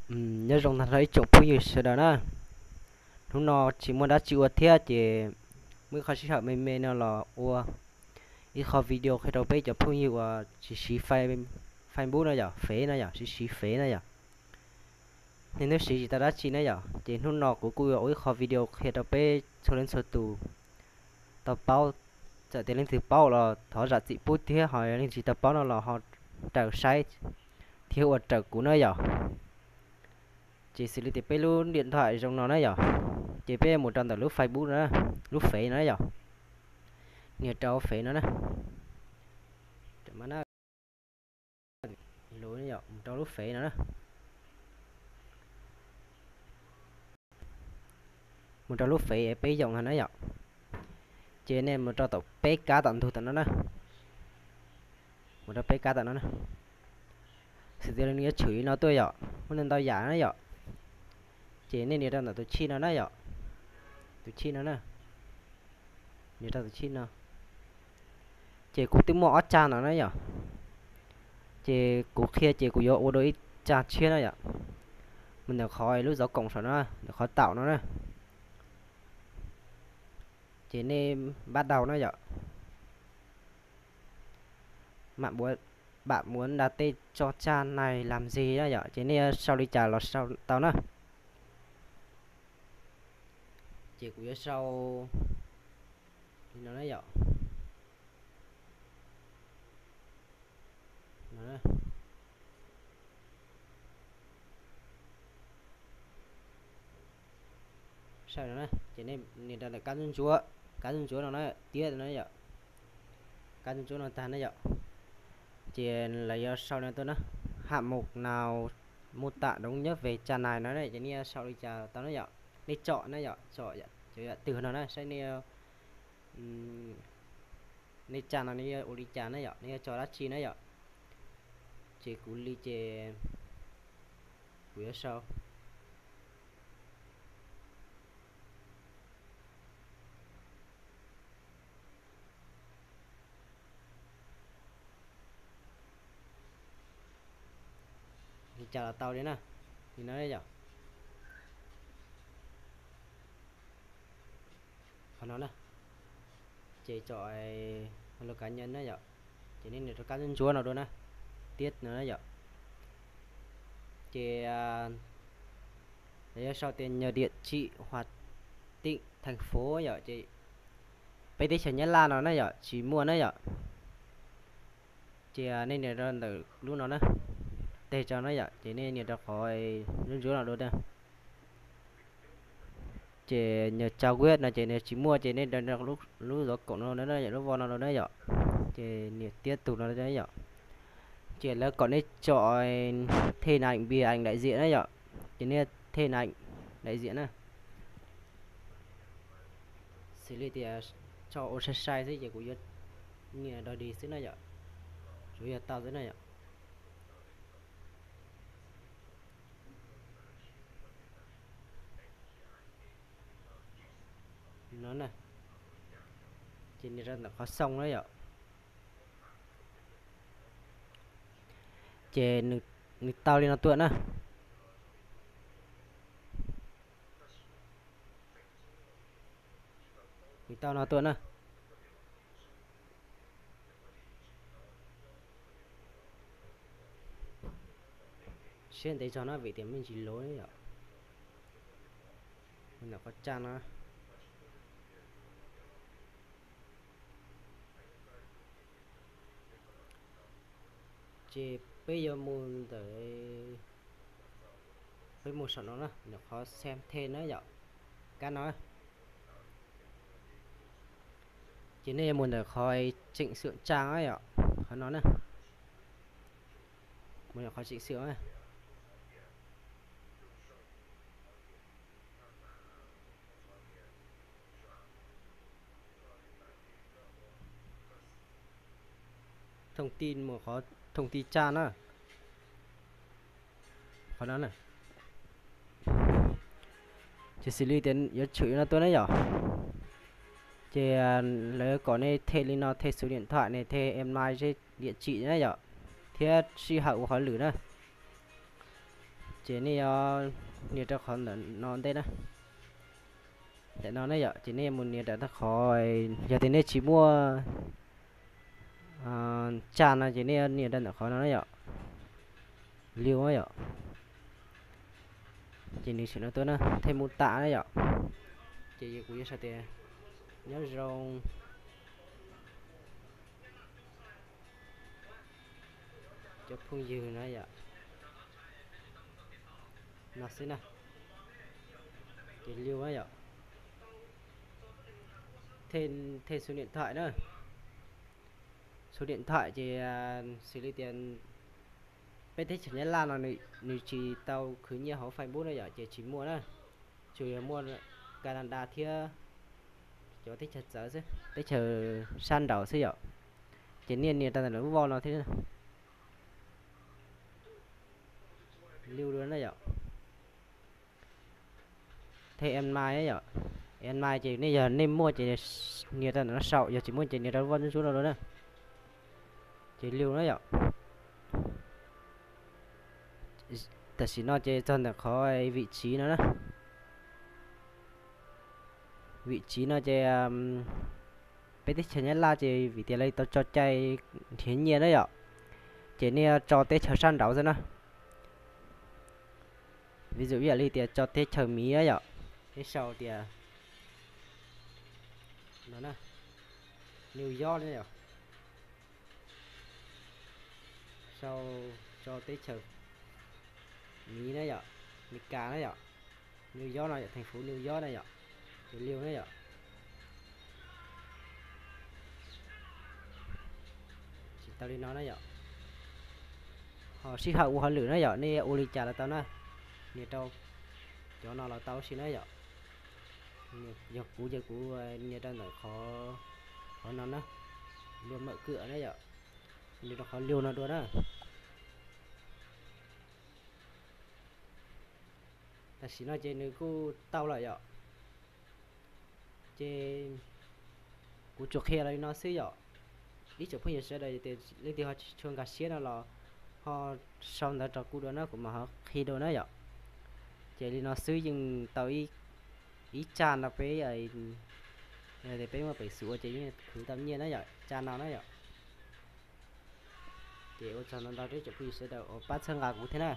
Nyob zoo tag nrho ib tsoom phooj ywg sawv daws na. Hnub no tsis muaj dab tsi ua thiab ces muaj ib qho sij hawm me me no los ua ib qho video qhia rau peb cov phooj ywg uas tsis siv Facebook no yom, fev no yom, siv siv fev no yom. Neeg twb siv tsis tau dab tsi na yom, ces hnub no kuv kuj yuav ua ib qho video qhia rau peb txhua leej txhua tus tau paub. Txawm tias leej twg paub los thov zam txim pub thiab, ho yog leej twg tsis tau paub no los ho raws saib thiab ua raws kuv na yom. Ces xws li tias peb lub điện thoại zoo no na yom, ces peb mus rau ntawm lub Facebook no, lub fev no na yom. Nias rau fev no na. Mus rau lub fev no na. Mus rau lub fev peb yoom no na yom. Ces nej mus rau tom peb kab tom ntug tom no na. Mus rau peb kab tom no na. Xws tias nws yuav tshwm li no tuaj yom, muaj ntau ntau yam na yom. Ces nej nias rau ntawm tus chij no na yom. Tus chij no na. Nias rau tus chij no. Ces kuv twb muaj ob tsag no na yom. Ces kuv qhia ces kuv yuav ua dua ib tsag tshiab na yom. Mus ntawm qhov lub zov koom saum no, ntawm qhov taum no na. Ces nej npaj daus na yom. Bạn muốn, bạn muốn đặt tên cho trang này làm gì na yom, ces nej yuav sau li cas los sau tau na. Ces kuv yuav sau li no na yom. Sau no na, ces nej nias rau ntawm kab ntsuab ntsuab, kab ntsuab ntsuab no na, tiab no yom. Kab ntsuab ntsuab no tag na yom. Ces lawv yuav sau no tuaj na, hạng mục nào mô tả đúng nhất về trang này no na, ces nej yuav sau li cas tau na yom. Nej tsom na yom, tsom cov yam twg no na, saib nej, nej trang no nej yuav ua li cas na yom, nej yuav tso dab tsi na yom. Ces kuv li ces kuv yuav sau li cas los tau li na. Li no yom. Qhov no na, ces tsom lub cá nhân na yom. Ces nej nias rau kab ntsuab ntsuab no dua na, tiab no na yom. Ces lawv yuav sau tias nhờ địa chỉ hoặc tỉnh thành phố yom, ces peb teb chaws Nyab Laj no na yom, tsis muaj na yom. Ces nej nias rau ntawm lub no na, teg tso na yom, ces nej nias rau qhov ntsuab ntsuab no dua na. Ces nhờ trang web no ces nws tsis muaj ces nej nias rau lub zov koom no na, lub vo no na yom. Ces nias tiab tus no na yom. Ces lawv kom nej tsom thêm hình ảnh, vì ảnh đại diện na yom. Ces nej thêm hình ảnh đại diện na. Xws li tias tso ua sai sai xwb ces kuv yuav nias dog dig xwb na yom. Tsuas yog tau xwb na yom. No na, ces nias rau ntawm qhov xoo na yom. Ces nws tau li no tuaj na. Nws tau no tuaj na. Siab ntev zog na vim tias me ntsis luv yom. Ntawm qhov tsag no. Ces peb yuav mus ntawm, peb mus saum no na, ntawm qhov xem thêm na yom, kab no. Ces nej yuav mus ntawm qhov chỉnh sửa trang na yom, qhov no na. Mus ntawm qhov chỉnh sửa na. Thông tin, mus qhov thông tin trang na. Qhov no na. Ces xws li tias yuav tshwm no tuaj na yom. Ces lawv kom nej them li no, thêm số điện thoại này, thêm email, địa chỉ na yom, thiab sij hawm ua hauj lwm na. Ces nej yuav nias rau qhov ntawm no ntej na. Ntawm no ne yom, ces nej yuav mus nias rau qhov, yog tias nej tsis muaj tsaj no ces nej yuav nias rau ntawm qhov no na yom. Liu na yom. Ces nws tseem no tuaj na, thej mus tam na yom. Ces kuv yuav sau tias nyob zoo cov phooj ywg na yom. No xwb na. Ces liu na yom. Thej xu niam thaim na. Xu niam thaim ces xws li tias peb teb chaws Nyab Laj no nws tsis tau khwv nyiaj hauv Facebook na yom, ces tsis muaj na. Tsuas yog muaj Canada thiab cov teb chaws txawv xwb, teb chaws sab nraud xwb yom. Ces nej nias rau ntawm lub voj no thiab. Liu dua na yom. Thej online yom. Online ces nej yog nej muaj ces nias rau ntawm no saum, yog tsis muaj ces nias rau lub voj ntsuab ntsuab no dua na. Ces liu na yom. Tam sim no ces txog ntawm qhov vim tsiv no na. Vim tsiv no ces peb teb chaws Nyab Laj ces vim tias lawv tau tso cai nrhiav nyiaj na yom, ces nej yuav tso teb chaws sab nraud xwb na. Vis dụ ib yam li tias tso teb chaws Miv na yom, nej sau tias no na, New York na yom. Sau tso teb chaws Miv na yom, Meskas na yom, New York no yom, thành phố New York na yom, ces liu na yom. Tsis tau li no na yom. Ho sij hawm ua hauj lwm na yom, nej ua li cas los tau na, nias rau cov no los tau si na yom. Yog kuv ces kuv nias rau ntawm qhov, qhov no na, luag mawm kwm na yom, nias rau qhov liu no dua na. Tam sim no ces nws kuj tau lawm yom. Ces kuv tsuas qhia los li no xwb yom. Ib tsoom phooj ywg sawv daws tias leej twg ho tsis tshua nkag siab no los ho sau ntawv rau kuv dua na, kuv mam ho qhia dua na yom. Ces li no xwb yeej tau ib tsaj no peb, yog tias peb muaj peev xwm ua ces yeej khwv tau nyiaj na yom, tsaj no na yom. Ces ua tsaug ntau ntau rau ib tsoom phooj ywg sawv daws uas pab txhawb nqa kuv thiab na.